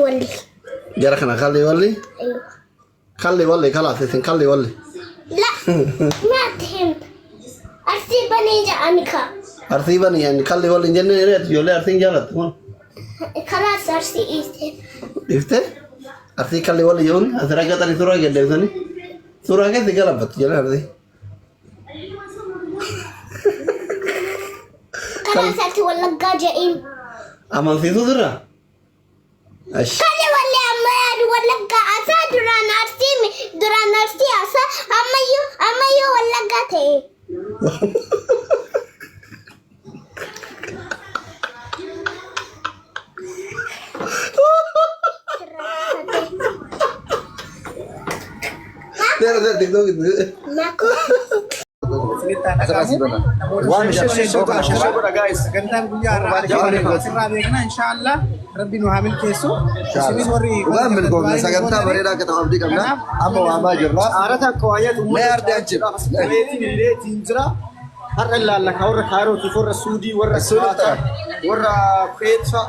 Walli. Jara kana kalli walli. Aywa. Kalli walli kalaas isin kalli walli. La maatti himta. Arsii banii ja'ani ka. Arsii bani yani kalli walli hin jenneen hiree ijoollee arsiin jaalattu kun. Kalaas arsii dhiiste. Dhiftee arsii kalli walli jechuun asirra gaxanii suuraa gaddeebisanii suuraa keessa galabattu jedhan arsii. Kalaas arsii wallaggaa ja'iin. Amansiisuu sirraa? Ashi. Kalli walli amma yaadu wallaggaa asaa duraan arsii duraan arsii asaa ammayyuu ammayyuu wallaggaa ta'e. Seera seera tiktookii. Sagantaan guyyaa har'aa asirraa beekna inshaallah rabbi nu haa milkeessu. Isinis warri Dhugaan milkoofne sagantaa bareedaa akka ta'u abdii qabna. Amma waamaa jirra. Aarata akka waa nyaatu Mee ardii achi. Reetiin illee ittiin jira. Har'a ilaalla ka warra Kaayirootiif warra Suudii warra Suudii Qaatar warra Kuweet fa'a.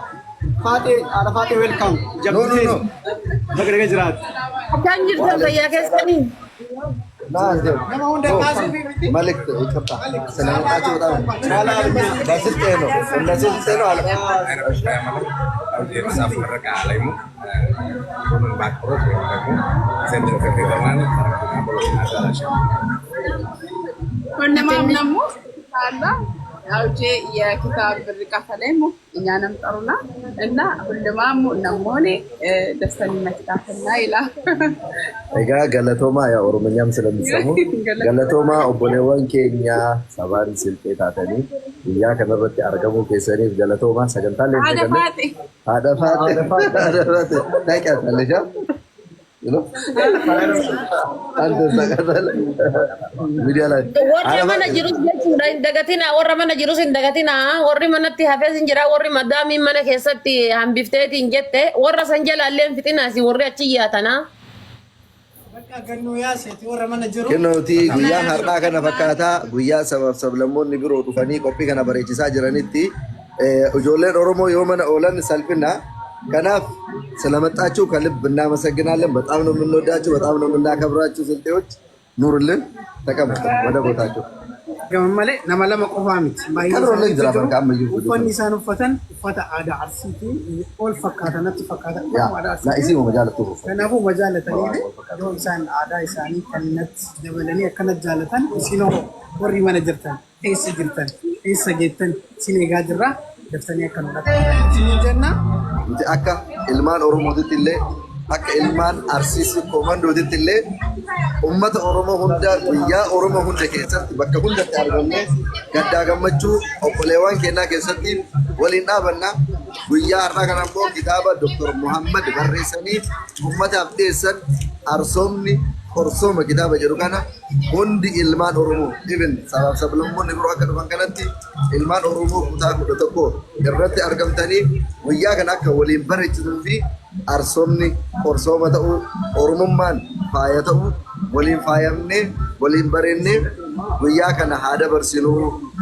Faaxee haadha faaxee welcome. No, no, no. Baga naga jiraatu. Akkam jirtan fayyaa keessanii? Nama hunda kaasuu fi miti. Malik ይቅርታ ስለመጣችሁ በጣም በስልጤ ነው እንደ ስልጤ ነው አለ። የመጽሐፍ ምረቃ ላይ ሁሉን በአክብሮት ወይም ደግሞ ዘንድሮ ከፌደራል ወንድማም ደግሞ አላ አውጄ የኪታብ ብርቃተ ላይ እኛንም ጠሩና እና ሁልማሙ ነሞኔ ደስተን መኪታፍና ይላል። Egaa galatoomaa yaa Oromonyaan ስለሚሰሙ galatoomaa obboleewwan keenya sabaan silxee taatanii guyyaa kanarratti argamuu keessaniif galatoomaa sagantaa Haadha leenca Faaxee. haadha faate haadha faate ታውቂያታለሽ? አንተ ታውቃታለህ? ሚዲያ ላይ Warri mana jirus jechuudha hin dagatinaa warra mana jirus hin dagatinaa warri manatti hafes hin jira warri madaamiin mana keessatti hambifteetiin jette warra san jalaallee hin fixinaasi warri achi yaatanaa. Bakka gannoo yaaseeti warra mana jiru. Kennooti guyyaan har'aa kana fakkaataa guyyaa sabaaf sablammoonni biroo dhufanii qophii kana bareechisaa jiranitti ijoolleen Oromoo yoo mana oolan salphina. Kanaaf ስለመጣችሁ ከልብ እናመሰግናለን። በጣም ነው የምንወዳችሁ፣ በጣም ነው የምናከብራችሁ። ስልጤዎች ኑሩልን። ተቀመጡ ወደ ቦታችሁ። Gama malee nama lama qofaa miti. Baay'ee Kan isaaniitu jira jiru. bakka ammayyuu. Uffanni isaan uffatan uffata aadaa Arsiitiin ol fakkaata natti fakkaata. ያ Uffata aadaa ና Arsiitiin. isii majaalattu Kanaafuu majaalatanii yoo isaan aadaa isaanii kanatti dabalanii akkanatti jaalatan isinoo warri mana jirtan eessa jirtan eessa geettan isin eegaa jirra daftanii akka nu dhaqan isin jenna. Nuti akka ilmaan Oromootitti illee akka ilmaan Arsiisii Komandootitti illee uummata Oromoo hunda guyyaa Oromoo hunda keessatti bakka hundatti argamnee gaddaa gammachuu obboleewwan keenyaa keessatti waliin dhaabanna. Guyyaa har'aa kana immoo kitaaba Dr. Muhammad barreessanii uummataaf dhiyeessan arsoomni qorsooma kitaaba jedhu kana hundi ilmaan Oromoo even sabaaf sablammoonni biroo akka dhufan kanatti ilmaan Oromoo kutaa 11 irratti argamtanii guyyaa kana akka waliin bareechisuu fi arsoomni qorsooma ta'uu Oromummaan faaya ta'uu waliin faayamnee waliin bareennee guyyaa kana haa dabarsinuu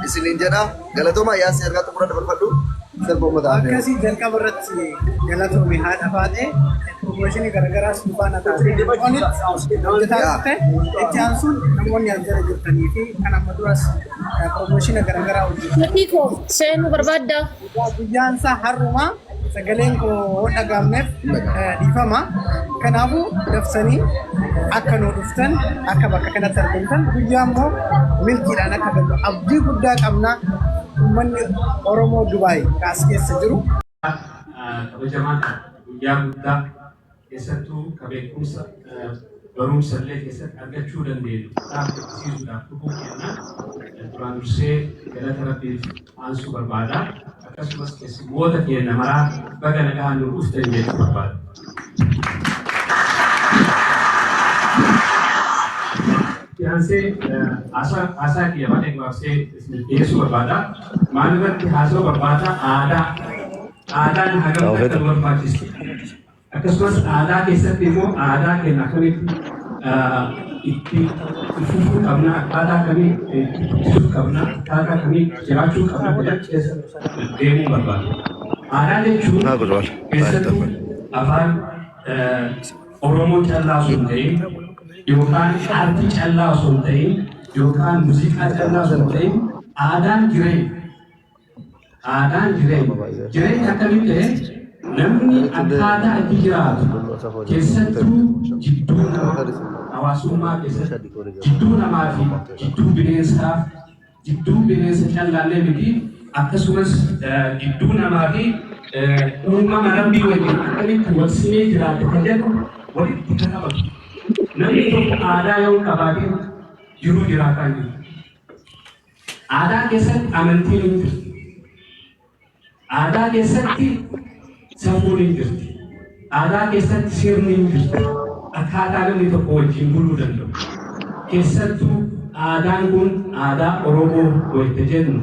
isiniin jedha. Galatoomaa yaasii ergaa xumura dabarfadhu sirba uummata afeera. Akkasii jalqaba irratti galatoome haadha faaxee promooshinii garagaraas nu faana taatee olitti hojjetaa turte itti aansuun namoonni as jala jirtanii fi kan amma duras promooshinii garagaraa hojjetan. Matii koo seenuu barbaaddaa? Guyyaan isaa har'umaa sagaleen koo waan dhagaamneef dhiifama. Kanaafuu daftanii akka nu dhuftan akka bakka kanatti argamtan guyyaa immoo milkiidhaan akka gallu abdii guddaa qabna. Uummanni Oromoo Dubaay kaas keessa jiru. Kabajamaa guyyaa guddaa keessattuu ka beekumsa barumsa illee keessatti argachuu dandeenyu kitaaba dubbisiisuudhaaf dhufuu kenna duraan dursee galata rabbiif aansuu barbaada. Akkasumas keessummoota keenya maraa baga nagaan nu dhuftan jechuu barbaada. Aansee haasaa kiyya baay'ee gabaabsee isin dhiyeessuu barbaada. Maal irratti haasa'uu barbaada? Aadaa. Aadaan hagam akka nu barbaachistu. Akkasumas aadaa keessatti immoo aadaa keenya akkamitti itti fufuu qabna, akkaataa akkamii itti guddisuu qabna, akkaataa akkamii jiraachuu qabna jedhan keessa deemuu barbaada. Aadaa jechuun keessattuu Afaan Oromoo callaa osoo hin ta'in yookaan aartii callaa osoo hin ta'in yookaan muuziqaa callaa osoo hin ta'in aadaan jireenya. Aadaan jireenya. Jireenya akkamitti ta'e namni akkaataa itti jiraatu keessattuu jidduu namaa hawaasummaa keessatti jidduu namaa fi jidduu bineensaa jidduu bineensa callaallee miti akkasumas jidduu namaa fi uumama rabbii wajjin akkamitti wal simee jiraatu kan jedhu walitti kan qabatu. Namni tokko aadaa yoo hin qabaatin jiruu jiraataa hin jiru. Aadaa keessatti amantiin hin jirti. Aadaa keessatti safuun hin jirti. Aadaa keessatti sirni hin jirti. Akkaataa namni tokko wajjin buluu danda'u. Keessattuu aadaan kun aadaa Oromoo wayita jennu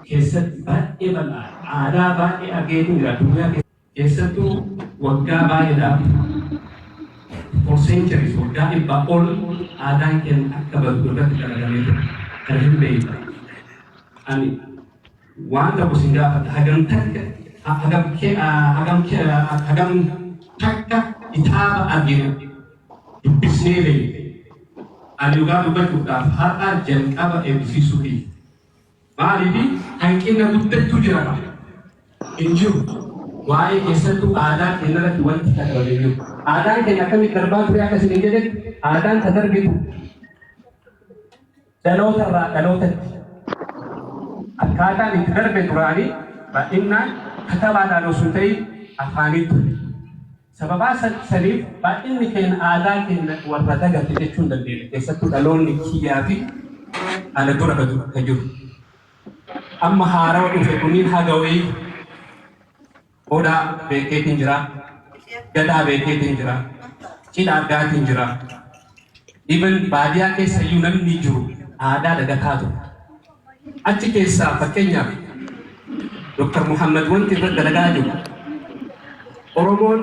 keessatti baay'ee bal'aadha. Aadaa baay'ee argeetu jira addunyaa keessatti. Keessattuu waggaa baay'eedhaaf for centuries waggaa dhibbaa ol aadaan keenya akka badu irratti dalagamee ture. Kana hin beekta. Ani waan tokko sin gaafadha hagam takka hagam hagam hagam takka kitaaba argine dubbisnee beekne. Ani dhugaa dubbachuudhaaf har'a jalqaba eebbisiisuu kiyya. Maaliif hanqina guddachuu jira qaba. Hin jiru. Waa'ee keessattuu aadaa keenya irratti wanti katabame jiru. Aadaan keenya akkamitti darbaa ture akka isin hin jedhetti aadaan ta darbitu dhaloota irraa dhalootatti. Akkaataan itti darbe duraanii baay'inaan katabaadhaan osoo hin ta'in afaaniin ture. Sababaa saniif baay'inni keenya aadaa keenya warra dagate jechuu hin dandeenya. Keessattuu dhaloonni kiyyaa fi ana dura ka jiru. Amma haarawa dhufe kuniin haga wayii odaa beekeetiin jira, gadaa beekeetiin jira, cidha argaatiin jira. Even baadiyaa keessa iyyuu namni jiru aadaa dagataa ture. Achi keessaa fakkeenyaaf Dr. Muhammad wanti irratti dalagaa jiru Oromoon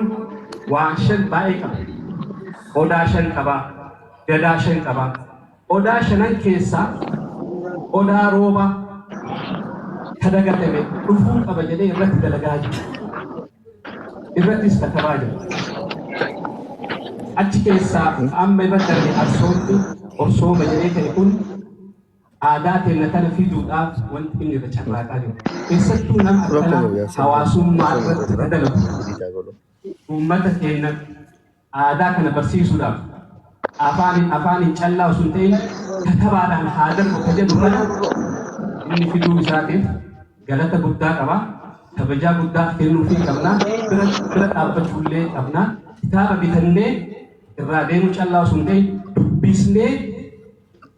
waan shan baay'ee qaba. Odaa shan qaba, gadaa shan qaba. Odaa shanan keessaa odaa rooba ka dagatame dhufuu qaba jedhee irratti dalagaa jira. Irrattis katabaa jira. Achi keessaa amma irratti darbe arsoomni orsooma jedhee ka'e kun aadaa keenya tana fiduudhaaf wanti inni irra carraaqaa jiru. Keessattuu nama akkanaa hawaasummaa irratti dalagu uummata keenya aadaa kana barsiisuudhaaf afaaniin callaa osoo hin ta'in katabaadhaan haa darbu ka jedhu kana inni fiduu isaatiif galata guddaa qaba. Kabajaa guddaa kennuufii qabna. Bira bira dhaabbachuullee qabna. Kitaaba bitannee irraa deemuu callaa osoo hin ta'in dubbisnee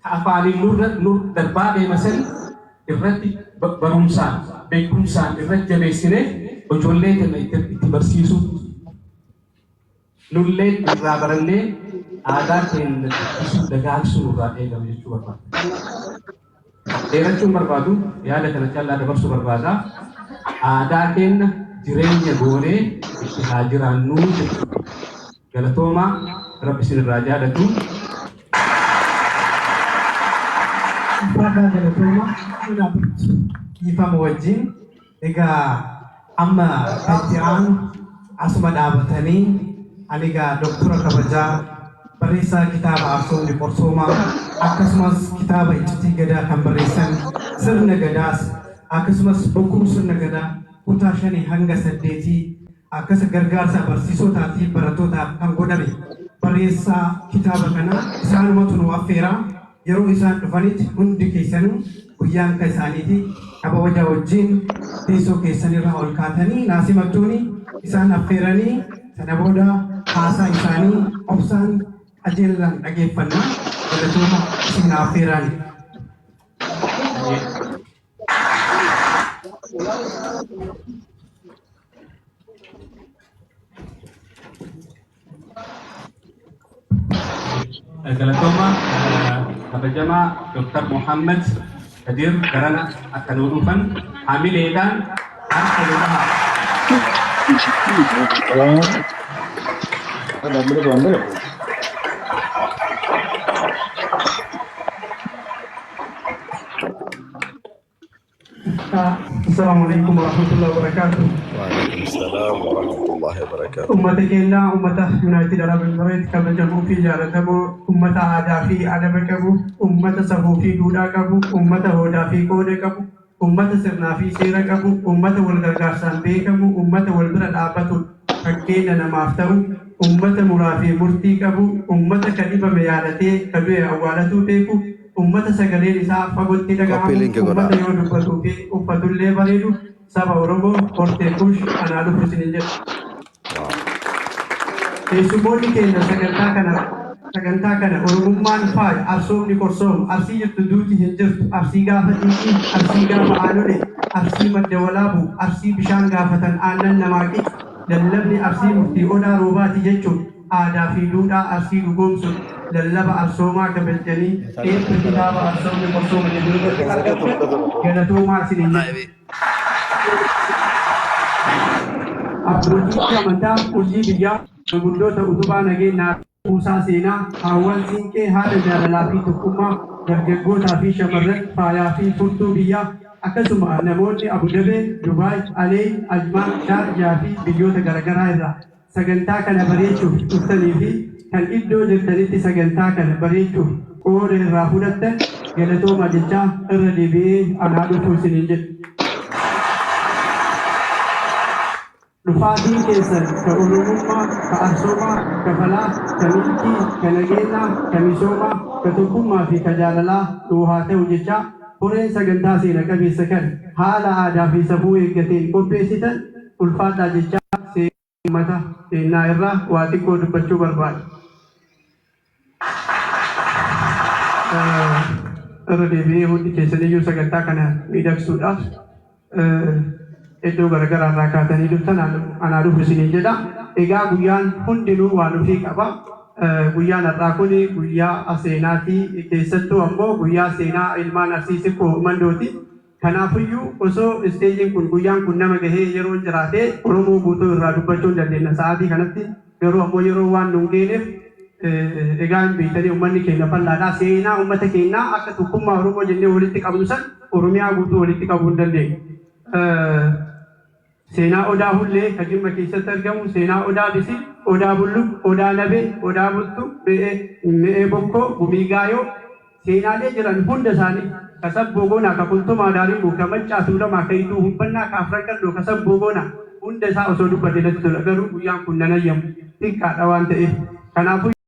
ka afaaniin nurra nur darbaa deema san irratti barumsaan beekumsaan irratti jabeessinee ijoollee keenya itti barsiisuu nullee irraa barannee aadaa keenya guddisuu dagaagsuu nurraa eegama jechuu barbaada. Dheerachuun barbaadu yaada kana callaa dabarsuu barbaada. Aadaa keenya jireenya goonee itti haa jiraannuu jechuudha. Galatoomaa Rabbi isin irraa jaalatu. Ulfaadhaa galatooma kanaaf dhiifama wajjin egaa amma kan itti aanu asuma dhaabatanii ani egaa doktora kabajaa barreessaa kitaaba Arsoomni Qorsoomaa akkasumas kitaaba Iccitii Gadaa kan barreessan sirna gadaas akkasumas bokkuu sirna gadaa kutaa shanii hanga saddeetii akkasa gargaarsa barsiisotaa fi barattootaaf kan godhame barreessaa kitaaba kanaa isaanumatu nu affeera. Yeroo isaan dhufanitti hundi keessanuu guyyaan ka isaaniiti kabaja wajjin teessoo keessanirraa ol kaatanii naa simattuuni isaan affeeranii sana booda haasaa isaanii obsaan qajeelaan dhageeffanna. Galatooma isin affeeraani. Galatooma kabajamaa Dr. Muhammad Kadir garana akka nuu dhufan hamileedhaan harka nu dhahaa. Assalamu alaikum warahmatullahi wabarakatuh. Waalaikum salaam wa rahmatullahi wa barakatuh. Uummata keenya, uummata United Arab Emirates kabajamoo fi jaallatamoo, uummata aadaa fi adaba qabu, uummata safuu fi duudhaa qabu, uummata hoodaa fi qooda qabu, uummata sirnaa fi seera qabu, uummata wal gargaarsaan beekamu, uummata wal bira dhaabbatu fakkeenya namaaf ta'u, uummata muraa fi murtii qabu, uummata ka dhibame yaadatee ka du'e awwaalatuu beeku, uummata sagaleen isaa fagootti Copy dhaga'amu, link godhaa. Uummata yoo dubbatuu fi uffatullee bareedu, saba Oromoo hortee Kuush, anaa dhufu isiniin jedha. Keessummoonni keenya sagantaa kana Oromummaan faaya, arsoomni qorsooma, Arsii jirtu duuti hin jirtu, Arsii gaafa xiiqii, Arsii gaafa aanole, Arsii madda walaabu, Arsii bishaan gaafatan aannan namaa qicu, lallabni Arsii murtii odaa roobaati jechuun aadaa fi duudhaa Arsii dhugoomsuun lallaba arsoomaa kabajanii eebba kitaaba Arsoomni Qorsooma jedhu irratti argamtan galatoomaa isiniin jedha. Abbootii amantaa, urjii biyyaa, manguddoota utubaa nageenyaa, kuusaa seenaa, haawwan siinqee haadha jaalalaa fi tokkummaa, dargaggootaa fi shamarran faayaa fi furtuu biyyaa, akkasuma namoonni Abu Dhabii, Dubaay, Aleey, Ajmaan, Shaarjaa fi biyyoota garaagaraa irraa sagantaa kana bareechuuf dhuftanii fi kan iddoo jirtanitti sagantaa kana bareechuuf qooda irraa fudhattan galatooma jechaa irra deebi'ee anaa dhufuu isiniin jedha. Dhufaatiin keessan ka Oromummaa, ka arsoomaa, ka falaa, ka milkii, ka nageenyaa, ka misoomaa, ka tokkummaa fi ka jaalalaa nuu haa ta'u jechaa, horeen sagantaa seena qabeessa kan haala aadaa fi safuu eeggateen qopheessitan ulfaadhaa jechaa, seenaa uummata keenyaa irraa waa xiqqoo dubbachuu barbaada. Irra deebi'ee hundi keessaniyyuu sagantaa kana miidhagsuudhaaf iddoo garaagaraa irraa kaatanii dhuftan anaa dhufu isiniin jedha. Egaa guyyaan hundinuu waan ofii qaba. Guyyaan har'aa kun guyyaa seenaati. Keessattuu ammoo guyyaa seenaa ilmaan Arsii Sikkoo Mandooti. Kanaafiyyuu osoo isteejiin kun, guyyaan kun nama gahee yeroo jiraate, Oromoo guutuu irraa dubbachuu hin dandeenya sa'aatii kanatti. Garuu ammoo yeroo waan nu hin geenyeef, egaa hin beektanii, uummanni keenya bal'aadha. Seenaa uummata keenyaa akka tokkummaa Oromoo jennee walitti qabnu san Oromiyaa guutuu walitti qabuu hin dandeenyu. Seenaa Odaa Hullee kan Jimma keessatti argamu, seenaa Odaa Bisil, Odaa Bulluq, Odaa Nabee, Odaa Bultu, Me'ee Bokkoo, Gumii Gaayoo, seenaalee jiran hunda isaanii, ka Sabboo Goonaa, ka Kuntumaa Daarimuu, ka Maccaa Tuulamaa, ka Ituu Hubbannaa, ka Afran Qalloo, ka Sabboo Goonaa, hunda isaa osoo dubbadhe natti tola. Garuu guyyaan kun nan hayyamu, xiqqaadha waan ta'eef. Kanaafuu.